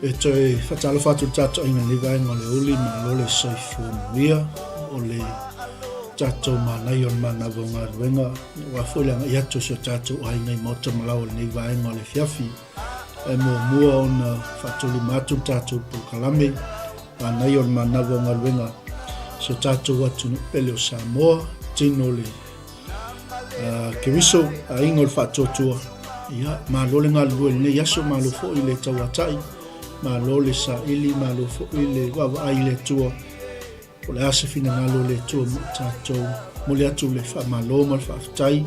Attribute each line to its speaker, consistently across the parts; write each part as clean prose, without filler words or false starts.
Speaker 1: E toe whakatalofa atu le tātou aiga nei vaenga o le uli, malo le soifua manuia, o le tātou mānai o le manava o galuega, aua foi le agai atu o si o tātou aiga i maota ma laoa o lenei vaenga o le afiafi. E muamua ona faatolima atu le tātou polokalame, mānai o le manava o galuega, si o tātou atunuu pele o Samoa, tino le Keriso, aiga o le faatuatua, ia, malo le galulue i lenei aso, malo foi le tauatai, malo le saili, malo foi le vaavaai i le Atua. O le a se finagalo o le Atua mo i tatou. Momoli atu le faamalo ma le faafetai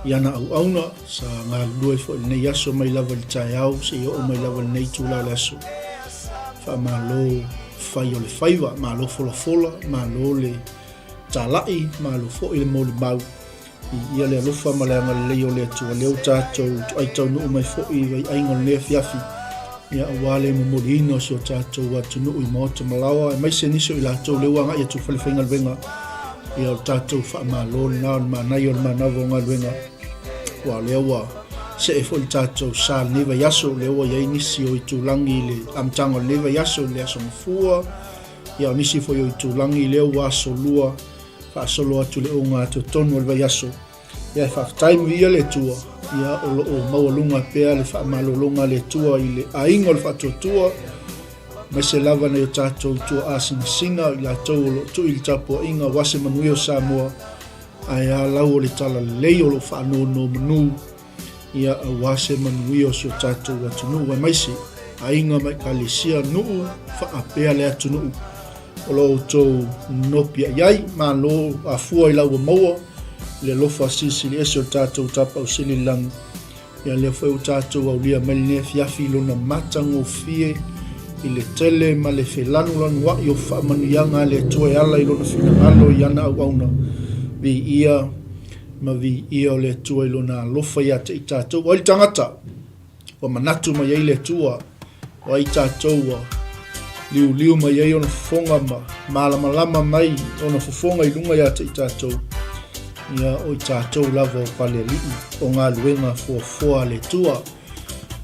Speaker 1: i ana auauna sa galulue foi i lenei aso mai lava i le taeao seia oo mai lava i lenei itula o le aso. Faamalo fai o le faiva, malo folafola, malo le talai, malo foi le molimau i ia le alofa ma le agalelei o le Atua. Lea ua tatou toai taunuu mai foi i vaiaiga o lenei afiafi, ia aua le momoliina o si o tatou atunuu i maota ma laoa, aemaise nisi o i latou lea ua agai atu i falefaigaluega, ia o le tatou faamalo lena o le manaia o le manava o galuega, aua o lea ua see foi le tatou sa i lenei vaiaso, lea ua i ai nisi o itulagi i le amataga o lenei vaiaso i le Aso Gafua, Ia o nisi foi o itulagi lea ua asolua faasolo atu le ogatotonu o le vaiaso. Ia e faafetai muia le Atua, ia o lo o maualuga pea le faamalologa a le Atua i le aiga o le faatuatua, aemaise lava nai o tatou tuaa sinasina, i latou o lo o tui i le tapuaiga aua se manuia o Samoa, ae a lau o le talalelei o lo o faanonomanu Ia aua se manuia o si o tatou atunuu aemaise aiga ma ekalesia nuu faapea le atunuu o lo outou nopiai ai. Malo afua i la ua maua le alofa silisili ese o le tatou Tapausili i le lagi. Ia lea foi ua tatou aulia mai lenei afiafi i lona matagofie i le tele ma le felanulanuai o faamanuiaga a le Atua e ala i lona finagalo i ana auauna. Viia ma viia o le Atua i Lona alofa ia te i tatou. O ai le tagata ua manatu mai ai le Atua? O ai tatou ua liuliu mai ai ona fofoga ma malamalama mai ona fofoga i luga ia te i tatou? Ia, o i tatou lava o palealii o galuega foafoa a le Atua.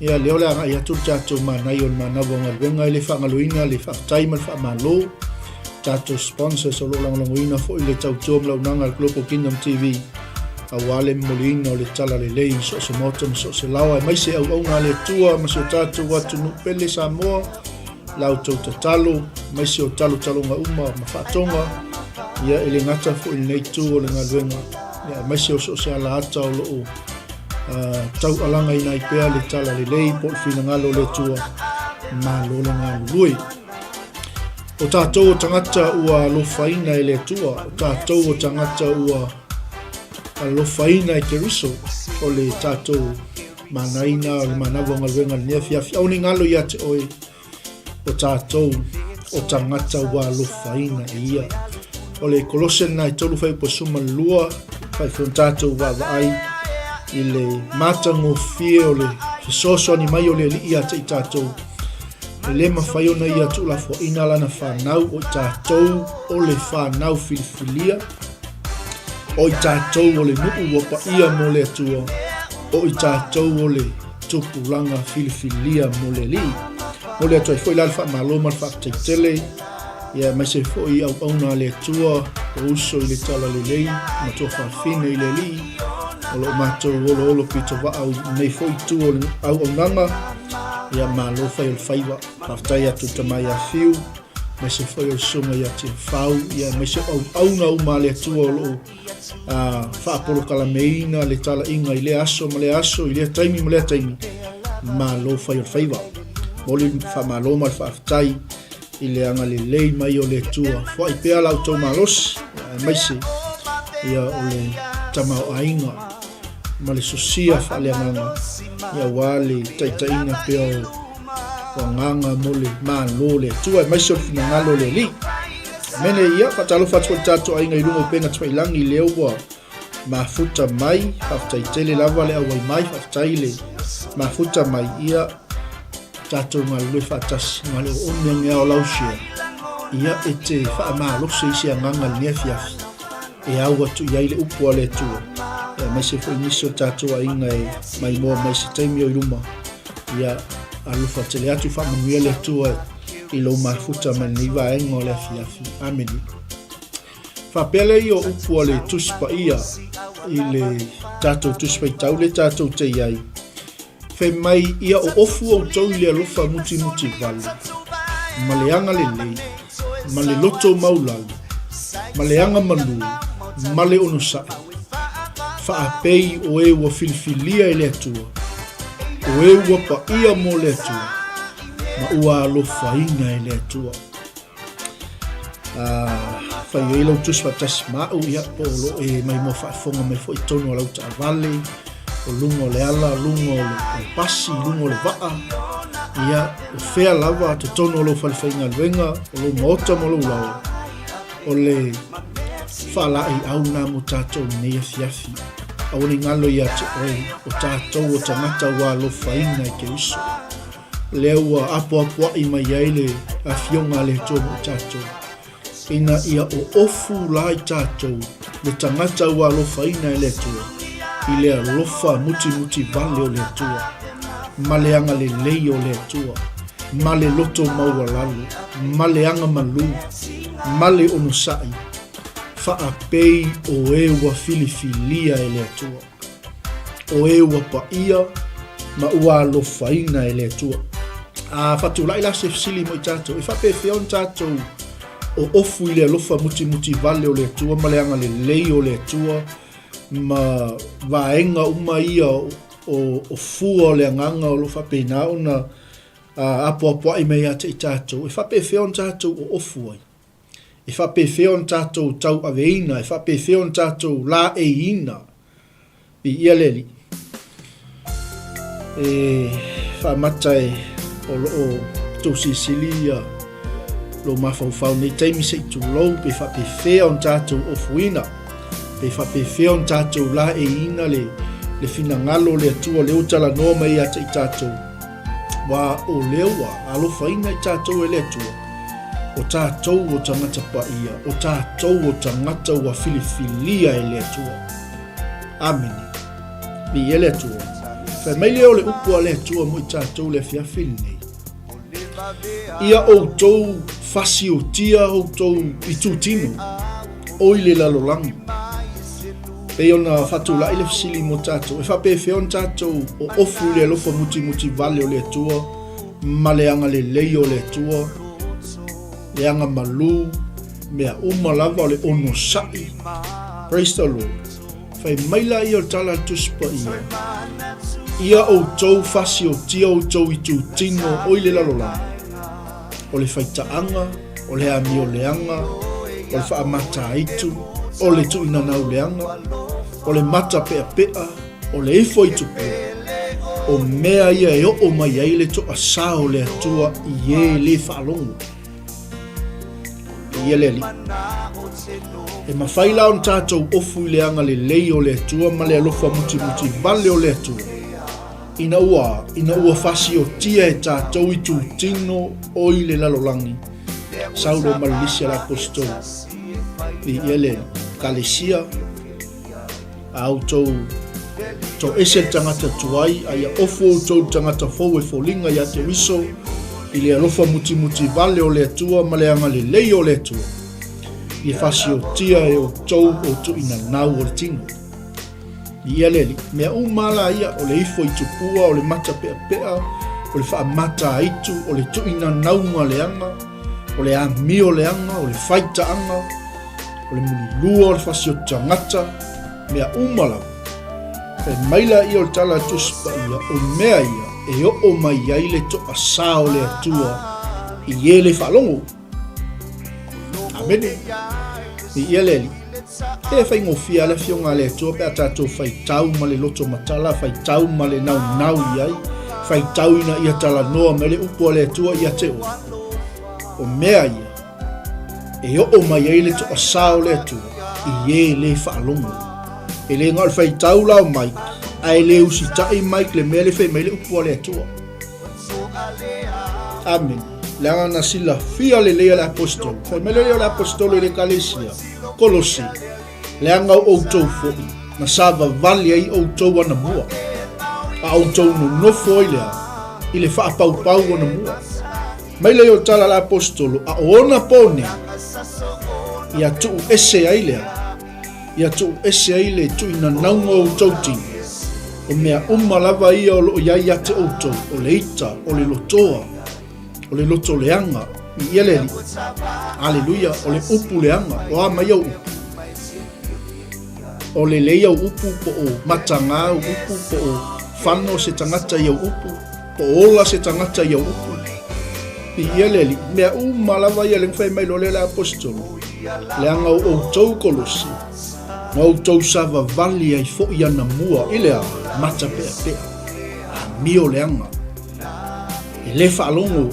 Speaker 1: Ia, lea o le agai atu le tatou manaia o le manava o galuega, e le faagaloina le faafetai ma le faamalo tatou sponsors o lo o lagolagoina foi le tautua ma launaga a le Global Kingdom TV aua le momoliina o le tala lelei i so o se maota ma so o se laoa, aemaise auauna a le Atua ma si o tatou atunuu pele Samoa, la outou tatalo, aemaise o talotaloga uma ma faatoga, ia e le gata foi i lenei itu o le galuega, ia aemaise o so o se alaata o lo o taualagaina ai pea le tala lelei po o le finagalo o le Atua, malo le galulue. O tatou o tagata ua alofaina e le Atua, o tatou o tagata ua alofaina e Keriso, o le tatou manaina o le manava o galuega i lenei afiafi. Aua ne i galo ia te oe, o tatou o tagata ua alofaina e ia. O le Kolose lena e 3 fuaiupu 12, fai foi ona tatou vaavaai i le matagofie o le fesoasoani mai o le Alii ia te i tatou. E le mafai ona ia tuulafoaiina lana fanau, o i tatou o le fanau filifilia, o i tatou o le nuu ua paia mo le Atua, o i tatou o le tupulaga filifilia mo le Alii. Momoli atu ai foi la le faamalo ma le faafetai tele, ia aemaise foi auauna a le Atua. O uso i le Talalelei ma tuafafine i le Alii, o lo o matou oloolo pitovaa i lenei foi itu o le auaunaga, ia malo fai o le faiva. Faafetai atu i le tama ia Fiu, aemaise foi o le susuga ia Tiafau, ia aemaise o auauna uma a le Atua o lo o faapolokalameina le talaiga i lea aso ma lea aso, i lea taimi ma lea taimi, malo fai o le faiva. Momoli le faamalo ma le faafetai i le agalelei mai o le Atua. Foai pea la outou malosi, aemaise ia o le tamaoaiga ma le sosia faaleagaga, ia aua le taitaiga pea o agaga mo le Malo o le Atua, aemaise o le finagalo o le Alii. Amene. Ia, faatalofa atu foi i le tatou aiga i luga o upega tafailagi lea ua mafuta mai. Faafetai tele lava le auai mai, faafetai le mafuta mai. Ia, tatou galulue faatasi ma le oone agiao lau share. Ia, e te faamalosi i se agaga i lenei afiafi e au atu i ai le upu a le Atua, aemaise foi nisi o tatou aiga e maimoa mai se taimi o i luma. Ia, alofa tele atu, faamanuia le Atua i lou mafuta mai lenei vaega o le afiafi. Amene. Faapea lea ia o upu a le Tusi Paia i le tatou Tusi Faitau le tatou te i ai. Fai mai ia oofu outou i le alofa mutimuti vale, ma le agalelei, ma le loto maulalo, ma le agamalu, ma le onosai. Faapei o e ua filifilia e le Atua, o e ua paia mo le Atua, ma ua alofaina e le Atua. Fai ai lau tusi faatasi ma au, ia, po o lo e maimoa faafofoga mai foi i totonu o lau taavale, o luga o le ala, luga o le pasi, luga o le vaa, ia, o fea lava totonu o lou fale faigaluega, o lou maota ma lou laoa, o le faalaeiau lena mo tatou i lenei afiafi. Aua ne i galo ia te oe, o tatou o tagata ua alofaina e Keriso. Lea ua apoapoai mai ai le Afioga a le Atua mo i tatou, ina ia oofu la i tatou le tagata ua alofaina e le Atua, i le alofa mutimuti vale o le Atua, ma le agalelei o le Atua, ma le loto maualalo, ma le agamalu, ma le onosai, faapei o e ua filifilia e le Atua. O e ua paia ma ua alofaina e le Atua. A faatulai la se fesili mo i tatou, e faapefea ona tatou oofu i le alofa mutimuti vale o le Atua ma le agalelei o le Atua ma vaega uma ia o fua o le agaga o lo o faapena ona apoapoai mai ia te i tatou, e faapefea ona tatou oofu ai? E faapefea ona tatou tauaveina, e faapefea ona tatou laeiina? Viia le Alii. E faamata e o lo o tou silisili ia lou mafaufau nei taimi se i tulou pe faapefea ona tatou ofuina, pe faapefea ona tatou laeiina le, le finagalo o le Atua lea ua talanoa mai ia te i tatou. Aua o lea ua alofaina i tatou e le Atua, o tatou o tagata paia, o tatou o tagata ua filifilia e le Atua. Amene. Viia le Atua. Fai mai lea o le upu a le Atua mo i tatou le afiafi lenei. Ia outou fasiotia outou itutino, o i le lalolagi. Pei ona faatulai le fesili mo tatou, e faapefea ona tatou oofu i le alofa mutimuti vale o le Atua ma le agalelei o le Atua, le agamalu, mea uma lava o le onosai. Praise the Lord. Fai mai la ia o le tala a le Tusi Paia, Ia outou fasiotia outou itutino o i le lalolagi, o le faitaaga, o le amio leaga, o le faamataitu, o le tuuinanau leaga, o le mata peapea, o le ifo i tupua, o mea ia e oo mai ai le toasā o le Atua i e le faalogo. Ia le Alii. E mafai la ona tatou ofu i le agalelei o le Atua ma le alofa mutimuti vale o le Atua, ina ua, ina ua fasiotia e tatou itutino o i le lalolagi. Saulo ma le lisi a le Aposetolo. Viia le Kalesia, a outou toese le tagata tuai, a ia ofu outou le tagata fou e foliga ia Keriso i le alofa mutimuti vale o le Atua ma le agalelei o le Atua. Ia fasiotia e outou o tuuinanau o le tino. Ia le Alii, mea uma la ia, o le ifo i tupua, o le mata peapea, o le faamata aitu, o le tuuinanauga leaga, o le amio leaga, o le faitaaga, o le mulilua, o le fasioto tagata, mea uma lava. Fai mai la ia o le tala a Tusi Paia, o mea ia e oo mai ai le toasā o le Atua i e le faalogo. Amene. Viia le Alii. E faigofie le afioga a le Atua pe a tatou faitau ma le loto matala, faitau ma le naunau i ai, faitau ina ia talanoa mai le upu a le Atua ia te oe. O mea ia e oo mai ai le toasā o le Atua i e le faalogo. E le na o le faitau la o Mike, ae le usitai Mike le mea le fai mai le upu a le Atua. Amene. Leaga na silafia lelei e le aposetolo. Fai mai lea o le aposetolo i le ekalesia, Kolose, leaga o outou foi, na savavali ai outou anamua, a outou nonofo ai lea i le faapaupau anamua. Mai lea o tala a le aposetolo, a o ona po nei, ia tuu ese ai lea, ia tuu ese ai le tuuinanauga o outou tino, o mea uma lava ia o lo o i ai ia te outou, o le ita, o le lotoa, o le loto leaga, viia le Alii. Aleluia, o le upu leaga, o a mai au upu? O lelei au upu po o matagā au upu po o fano se tagata i au upu, po o ola se tagata i au upu. Viia le Alii. Mea uma lava ia le fai mai loa lea le aposetolo, leaga o outou Kolosi, na outou savavali ai foi anamua i le a mata peapea, amio leaga, e le faalogo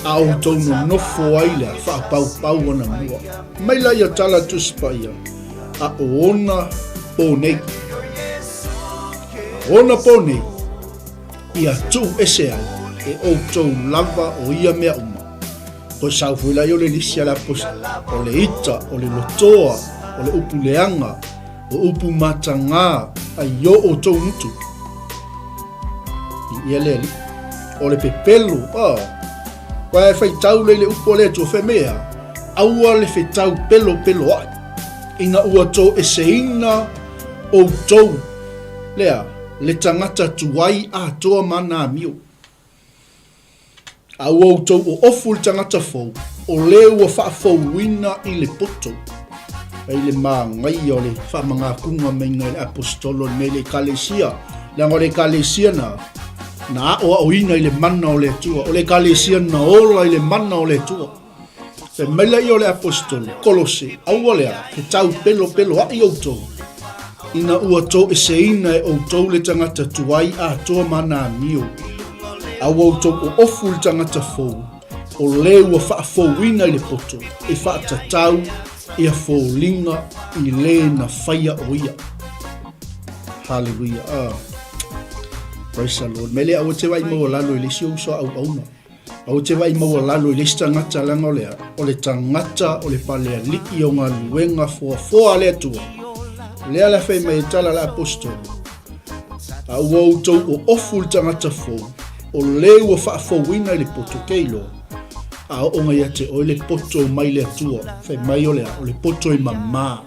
Speaker 1: a outou nonofo ai le faapaupau anamua. Mai la ia tala Tusi Paia, a o ona pō nei. A o ona pō nei, ia tuu ese ai e outou lava o ia mea uma. Toe sau foi la ia o le lisi a le aposetolo, o le ita, o le lotoa, o le upu leaga, o upu matagā a i o outou gutu. Viia le Alii. O le pepelo, oh. Uae faitau lei le upu a le Atua fai mai a, aua le fetau pelopeloaʻi, ina ua toeseina outou, lea, le tagata tuai atoa ma ana amio. A ua outou oofu le tagata fou, o le ua faafouina i le poto. Ai le māgaia o le faamagākuga maiga i le aposetolo lenei le ekalesia, leaga o le ekalesia na, na aoaoina i le mana o le Atua, o le ekalesia na ola i le mana o le Atua. Fai mai laia o le aposetolo, Kolose, aua lea, he tau pelopeloaʻi outou, ina ua toeseina e outou le tagata tuai atoa ma ana amio, a ua outou oofu le tagata fou, o le ua faafouina i le poto e faatatau ia foliga i le na faia o ia. Haleluia. Ah. Praise the Lord. Mele aua te vai maualalo i le isi o uso a auauna. Aua te vaai maualalo i le isi tagata leaga o le a? O le tagata o le palealii o galuega foafoa a le Atua. Lea la fai mai e tala le aposetolo, A ua outou oofu le tagata fou, o le ua faafouina i le poto, ke iloa, a ooga ia te oe le poto mai le Atua, fai mai o le a? O le poto e mamā.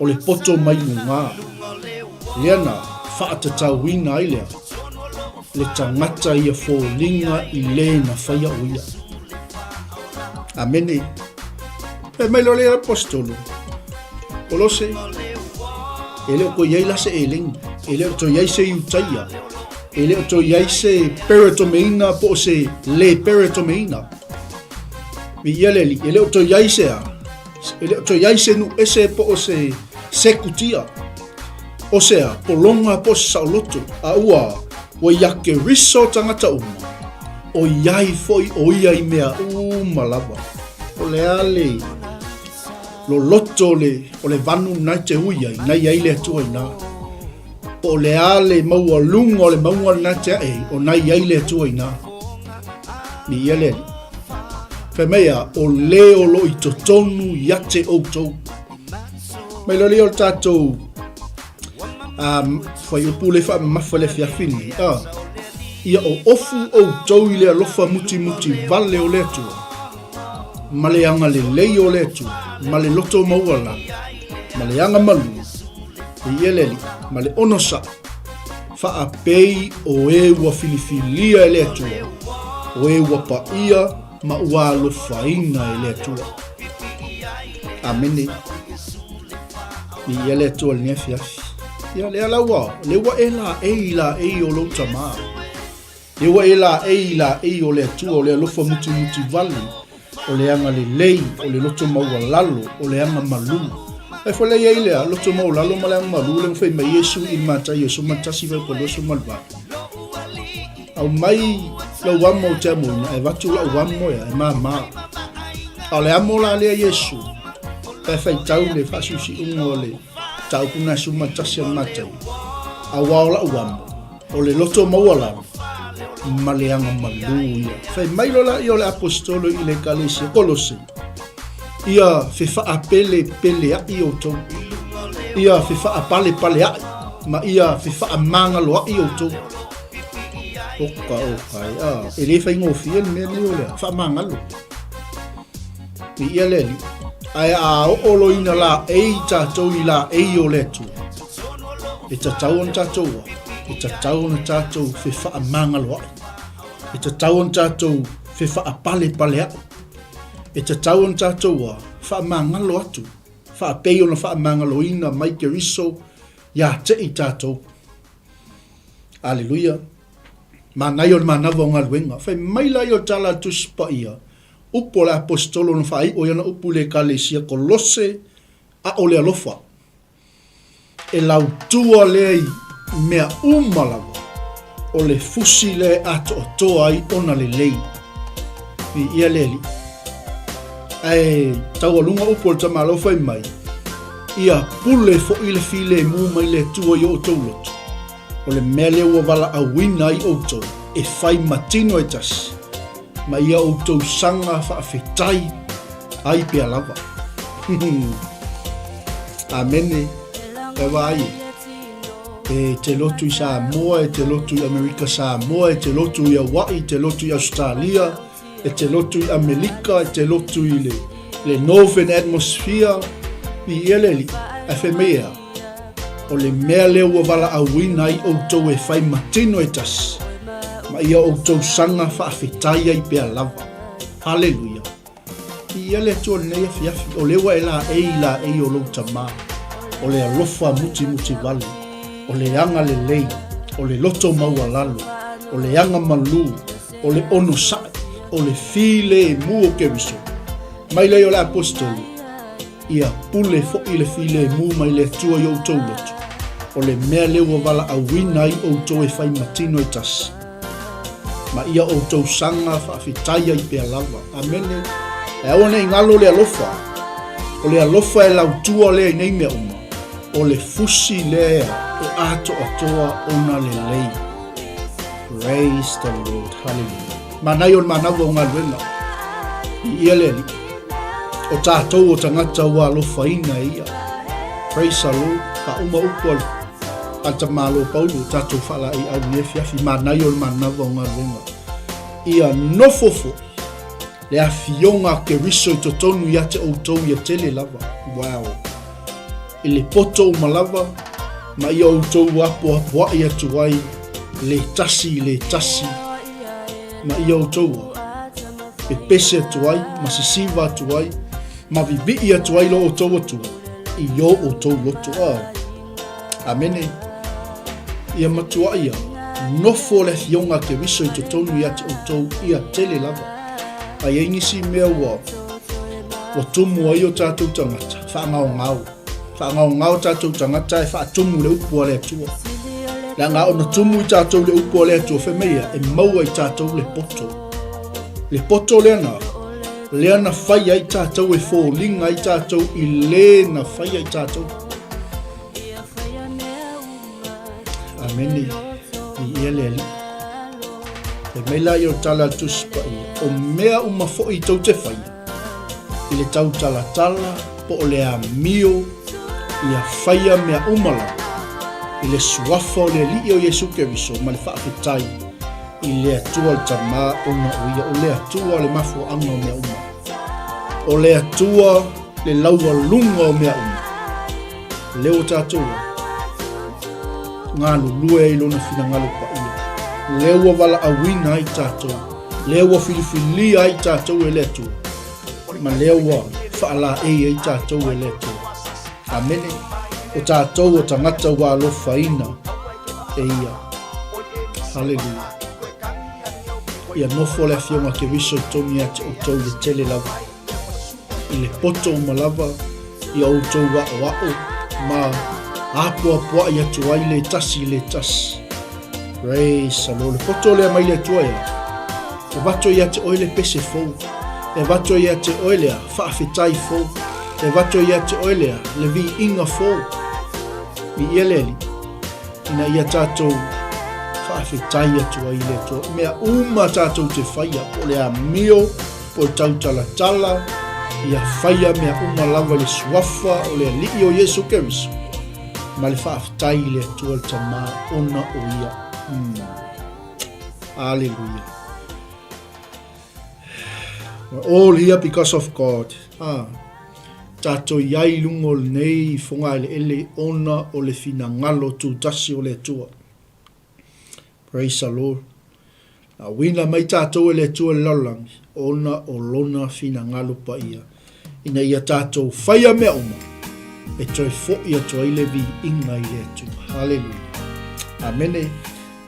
Speaker 1: O le poto mai lugā, lea na faatatauina ai lea le tagata ia foliga i le na faia o ia. Amene. Fai mai loa le aposetolo, Kolose, e le o toe i ai la se eleni, e le o toe i ai se Iutaia, e le o toe i ai se peretomeina po o se le peretomeina. Viia le Alii, e le o toe i ai se a, E le o toe i ai se nuu ese po o se sekutia, o se a, pologa po o se saoloto, a ua, ua ia Keriso tagata uma, o iai foi o ia i mea uma lava. O le a le loloto o le, o le vanu na te ui ai, na i ai le Atua inā. Po o le a le maualuga o le mauga lena te ae ai, o na i ai le Atua inā. Viia le Alii. Fai mai a, o le o lo i totonu ia te outou. Mai loa lea o le tatou fuaiupu le faamamafa le afiafi nei. Ah, ia oofu outou i le alofa mutimuti vale o le Atua. ma le agalelei o le Atua, ma le loto maualalo, ma le agamalu, viia le Alii, ma le onosai, faapei o e ua filifilia e le Atua, o e ua paia ma ua alofaina e le Atua. Amene. Viia le Atua i lenei afiafi. Ia, lea la ua, lea ua e laei i laei o lou tamā. Lea ua e laei i laei o le Atua, o le alofa mutimuti vale, o le agalelei, o le loto maualalo, o le agamalu. Ae foi lea i ai lea loto maualalo ma le agamalu lea ua fai mai Iesu i le Mataio 11:28. Aumai lau amo ou te amoina, ae avatu lau amo ea, e māmā. A o le amo la lea Iesu, pe faitau le faasiusiuga o le mataupu na 11 a le Mataio, aua o lau amo, O le loto maualalo ma le agamalu ia. Fai mai loa laia o le aposetolo i le ekalesia Kolose, ia fefaapelepeleaʻi outou, ia fefaapalepaleaʻi, ma ia fefaamagaloaʻi outou. Oka, oka, e, a, e le faigofie le mea nei o le faamagalo. Viia le Alii. Ae a oo loa ina laei tatou i laei o le Atua, e tatau ona tatou a, e tatau ona tatou fefaamagaloaʻi, e tatau ona tatou fefaapalepaleaʻi, e tatau ona tatou a, faamagalo atu, faapei ona faamagaloina mai Keriso iā te i tatou. Aleluia. Manaia o le manava o galuega. Fai mai la ia o le tala a le Tusi Paia, upu a le Aposetolo na faai'o i ana upu i le Ekalesia Kolose, a o le alofa. E lautua lea i mea uma lava, o le fusi lea e atoatoa ai ona lelei. Viia le Alii. Ae taualuga upu o le tamāloa fai mai, Ia pule foʻi le filemu mai le Atua i o outou loto, o le mea lea ua valaauina ai outou e fai ma tino e tasi, ma ia outou saga faafetai ai pea lava. Amene. E vaai e. E te lotu i Samoa, e te lotu i Amerika Samoa, e te lotu i Hawaii, e te lotu i Australia, e te lotu i Amelika, e te lotu i le, le Northern Atmosphere, i ia le alii, ae fai mai e a? O le mea lea ua valaauina ai outou e fai ma tino e tasi, ma ia outou saga faafetai ai pea lava. Haleluia! I ia le Atua lenei afiafi, o lea ua e laei i laei o lou tamā, o le alofa mutimuti vale, o le agalelei, o le loto maualalo, o le agamalu, o le onosai, o le filemu o Keriso. Mai lea o le Aposetolo, ia pule foʻi le filemu mai le Atua i outou loto, o le mea lea ua valaauina ai outou e fai ma tino e tasi, ma ia outou saga faafetai ai pea lava. Amene. Ae aua ne i galo le alofa, o le alofa e lautua lea i nei mea uma, o le fusi lea e atoatoa ona lelei. Praise the Lord. Hallelujah. Manaia o le manawa o galuega. Viia le Alii. O tatou o tagata ua alofaina e ia. Praise the Lord. Faauma upu a le a le tamālo Paulo, tatou faalaeiau i lenei afiafi. Manaia o le manawa o galuega. Ia nofo foʻi le afioga a Keriso i totonu ia te outou ia tele lava. Wow. I le poto uma lava, ma ia outou apoapoaʻi atu ai le tasi i le tasi, ma ia outou pepese atu ai, ma sisiva atu ai, ma vivii atu ai lo outou Atua i o outou loto. Oh. Amene. Ia matuaʻi ia nofo le afioga a Keriso i totonu ia te outou ia tele lava. A i ai nisi mea ua ua tumu ai o tatou tagata, faagaogao. Faagaogao tatou tagata e faatumu le upu a le Atua. Leaga ona tumu i tatou le upu a le Atua, fai mai ia, e maua i tatou le poto. Le poto lea na, lea na fai ai tatou e foliga ai tatou i le na fai ai tatou. Amene. Viia le Alii. Fai mai la ia o tala a le Tusi Paia, o mea uma foʻi tou te faia, i le tautalatala po o le amio, ia faia mea uma lava, i le suafa o le Alii o Iesu Keriso ma le faafetai i le Atua le Tamā ona o ia o le Atua o le mafuaaga o mea uma. O le Atua le laualuga o mea uma. Lea ua tatou galulue ai lona finagalo paia. Lea ua valaauina ai tatou. Lea ua filifilia ai tatou e le Atua. Ma lea ua faalaei ai tatou e le Atua. Amene. O tatou o tagata ua alofaina e ia. Haleluia. Ia nofo le Afioga Keriso i tonu ia te outou i le tele lava. I le poto uma lava ia outou aʻoaʻo ma apoapoaʻi atu ai le tasi i le tasi. Praise the Lord. Le poto lea mai le Atua ia. E vato ia te oe le pese fou. E vato ia te oe lea faafetai fou. E vato ia te oe lea le viiga fou. Viia le Alii. Ina ia tatou faafetai atu ai i le Atua. Mea uma tatou te faia, po o le amio, po o le tautalatala, ia faia mea uma lava i le suafa o le Alii o Iesu Keriso, ma le faafetai i le Atua le Tama ona o ia. Mm. Aleluia. We're all here because of God. Ah. Tatou i ai i luga o lenei fogaeleele ona o le finagalo tutasi o le Atua. Praise the Lord. Na uina mai tatou e le Atua i le lalolagi ona o Lona finagalo paia, ina ia tatou faia mea uma e toe fo'i atu ai le viiga i le Atua. Haleluia. Amene.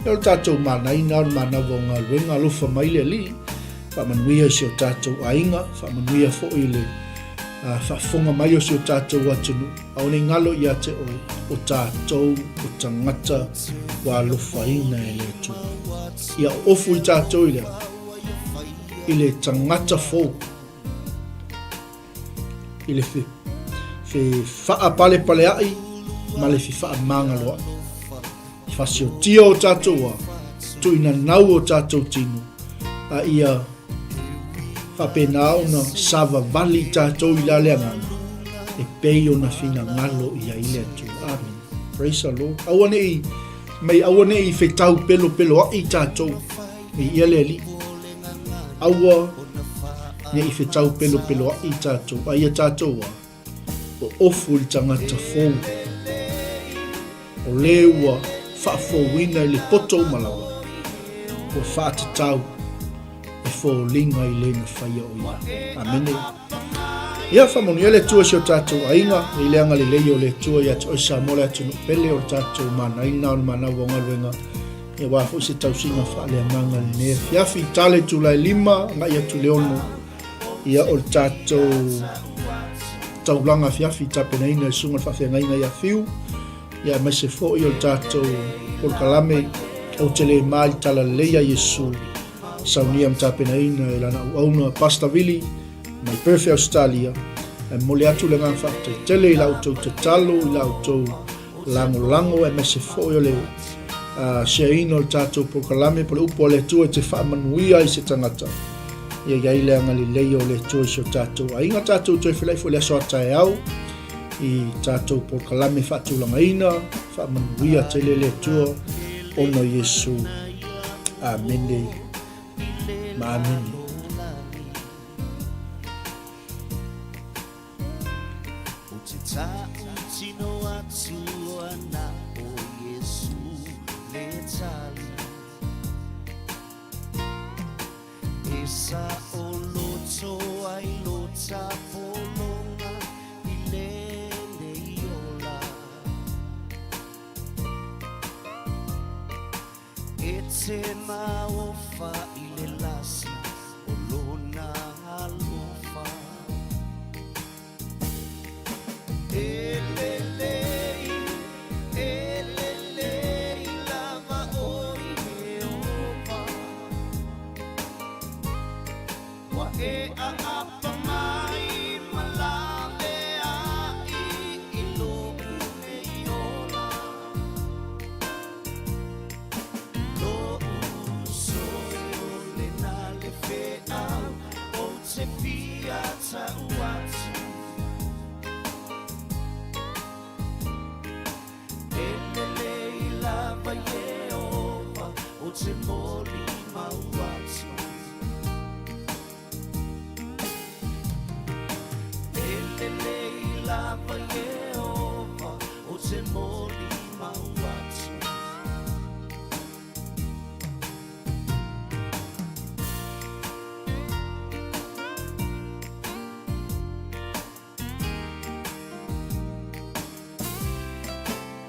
Speaker 1: E o le tatou manaina o le manava o galuega, alofa mai le Alii, faamanuia i si o tatou aiga, faamanuia foi i le faafofoga mai o si o tatou atunuu, aua ne i galo ia te oe, o tatou o tagata ua alofaina e le Atua. Ia oofu i tatou i le i le tagata fou, i le fe, fe faapalepaleaʻi ma le fefaamagaloaʻi. I fasiotia o tatou a, tuuinanau o tatou tino, a ia faapena ona savavali i tatou i la le agaga, e pei ona finagalo i ai le Atua. Amen. Praise the Lord. Aua ne i, mei aua ne i fetau pelopeloaʻi tatou, i ia le Alii. Aua ne i fetau pelopeloaʻi tatou, a ia tatou a, o ofu i le tagata fou, o le ua faafouina i le poto uma lava, ua faatatau e foliga i le na faia o ia. Amene. Ia, faamanuia le Atua i si o tatou aiga, i le agalelei o le Atua ia te oe Samoa le atunuu pele o le tatou manaina o le manawa o galuega, ia aua foi se tausiga faaleagaga i lenei afiafi. Tala itula e 5, agai atu i le 6, ia o le tatou taulaga afiafi tapenaina e susuga le faafeagaiga ia Fiu, ia aemaise foi o le tatou polokalame Ou te le ma i le talalelei a Iesu, saunia ma tapenaina e lana auauna Pastor Vili mai Perth Australia. E momoli atu le agaga faafetai tele i la outou tatalo, i la outou lagolago aemaise foi o le uh, shareina o le tatou polokalame po le upu a le Atua e te faamanuia ai se tagata. Ia i ai le agalelei o le Atua i si o tatou aiga. Tatou toe felai foi le aso a taeao i tatou polokalame faatulagaina, faamanuia tele le Atua ona o Iesu. Amene ma amene.
Speaker 2: O te taʻu tino atua na o Iesu le tali E sa o loto ai lo tapologa i lenei ola E te maofa i le lasi o lona alofa. E lelei, e lelei lava ʻoe Ieova. Ua e ʻaʻapa mai ma laweaʻi i loʻu nei ola. Loʻu soiole na le feʻau o te fia taʻu atu. E lelei lava Ieova o te moli mau atu. te molimau atu.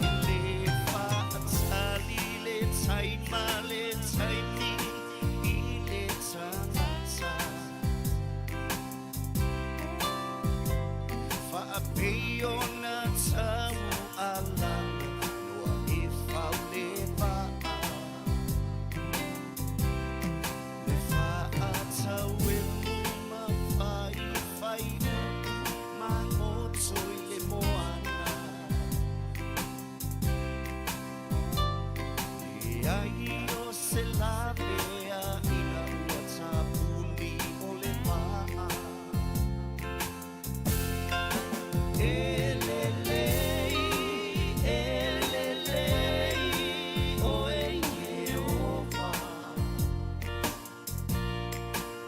Speaker 2: I le whaatali le taima le taimi i le tangata. Whaapei ona tau alanga noa e whau le vaa. Le whaatau e muma whai whai uku mangoto i le moana. E ai o se lavea ina ua tapuni o le paa. E lelei, e lelei, oe Ieova.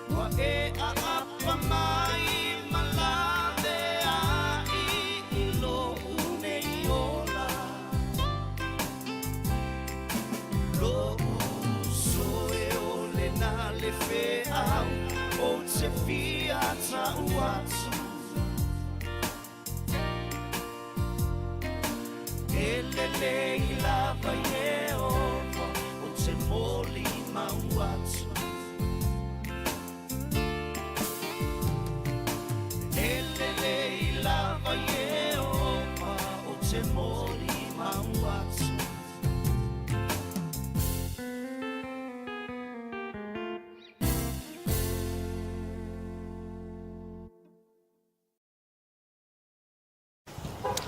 Speaker 2: Ua e ʻaʻapa mai ma lawe aʻi i loʻu nei ola. Loʻu uso e ʻole na le feʻau ou te fia taʻu atu. E lelei lava Ieova ou te molimau atu. E lelei lava Ieova ou te molimau atu.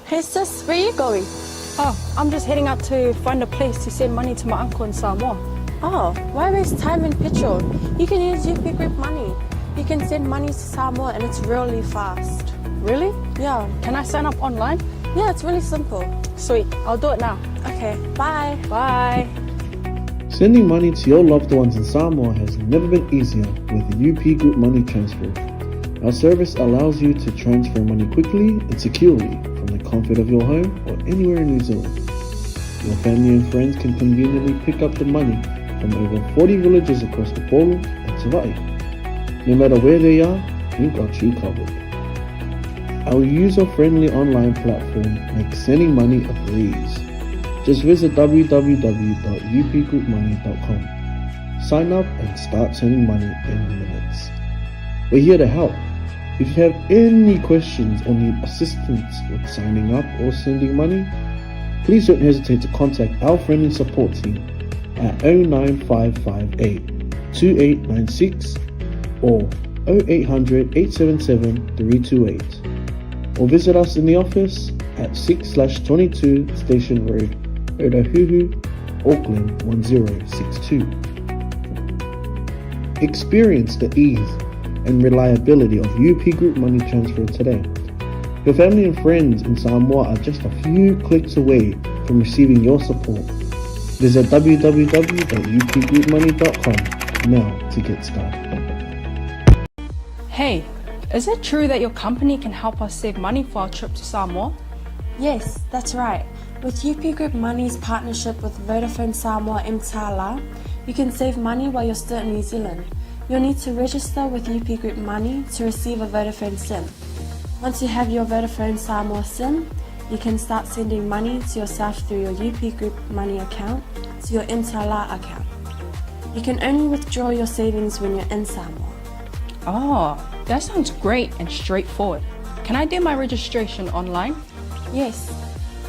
Speaker 3: Hey sis, where you going?
Speaker 4: Oh, I'm just heading out to find a place to send money to my uncle in Samoa.
Speaker 3: Oh, why waste time and petrol? You can use UP Group Money. You can send money to Samoa and it's really fast.
Speaker 4: Really?
Speaker 3: Yeah.
Speaker 4: Can I sign up online?
Speaker 3: Yeah, it's really simple.
Speaker 4: Sweet, I'll do it now.
Speaker 3: Okay, bye.
Speaker 4: Bye.
Speaker 5: Sending money to your loved ones in Samoa has never been easier with the UP Group Money Transfer. Our service allows you to transfer money quickly and securely from the comfort of your home or anywhere in New Zealand. Your family and friends can conveniently pick up the money from over 40 villages across the Upolu and Savai'i. No matter where they are, we've got you covered. Our user-friendly online platform makes sending money a breeze. Just visit www.upgroupmoney.com. Sign up and start sending money in minutes. We're here to help. If you have any questions or need assistance with signing up or sending money, please don't hesitate to contact our friendly support team at 09558 2896 or 0800 877 328 or visit us in the office at 6/22 Station Road, Otahuhu, Auckland 1062. Experience the ease and reliability of UP Group Money Transfer today. Your family and friends in Samoa are just a few clicks away from receiving your support. Visit www.upgroupmoney.com now to get started.
Speaker 4: Hey, is it true that your company can help us save money for our trip to Samoa?
Speaker 3: Yes, that's right. With UP Group Money's partnership with Vodafone Samoa Mtala, you can save money while you're still in New Zealand. You'll need to register with UP Group Money to receive a Vodafone SIM. Once you have your Vodafone Samoa SIM, you can start sending money to yourself through your UP Group Money account to your Mtala account. You can only withdraw your savings when you're in Samoa.
Speaker 4: Oh, that sounds great and straightforward. Can I do my registration online?
Speaker 3: Yes,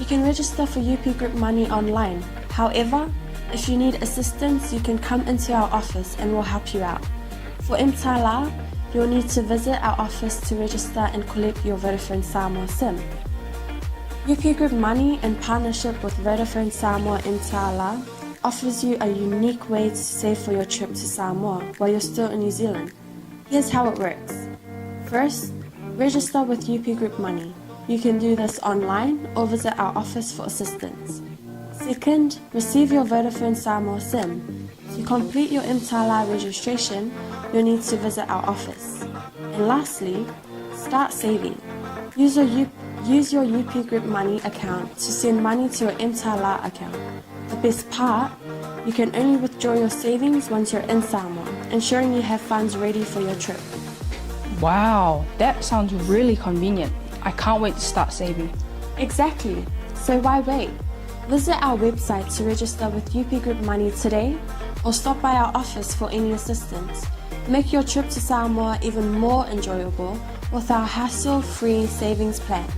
Speaker 3: you can register for UP Group Money online. However, if you need assistance, you can come into our office and we'll help you out. For Mtala, you'll need to visit our office to register and collect your Vodafone Samoa SIM. UP Group Money, in partnership with Vodafone Samoa Mtala, offers you a unique way to save for your trip to Samoa while you're still in New Zealand. Here's how it works. First, register with UP Group Money. You can do this online or visit our office for assistance. Second, receive your Vodafone Samoa SIM. To complete your Mtala registration, you'll need to visit our office. And lastly, start saving. Use your Use your UP Group Money account to send money to your Mtala account. The best part, you can only withdraw your savings once you're in Samoa, ensuring you have funds ready for your trip.
Speaker 4: Wow, that sounds really convenient. I can't wait to start saving.
Speaker 3: Exactly. So why wait? Visit our website to register with UP Group Money today or stop by our office for any assistance. Make your trip to Samoa even more enjoyable with our hassle-free savings plan.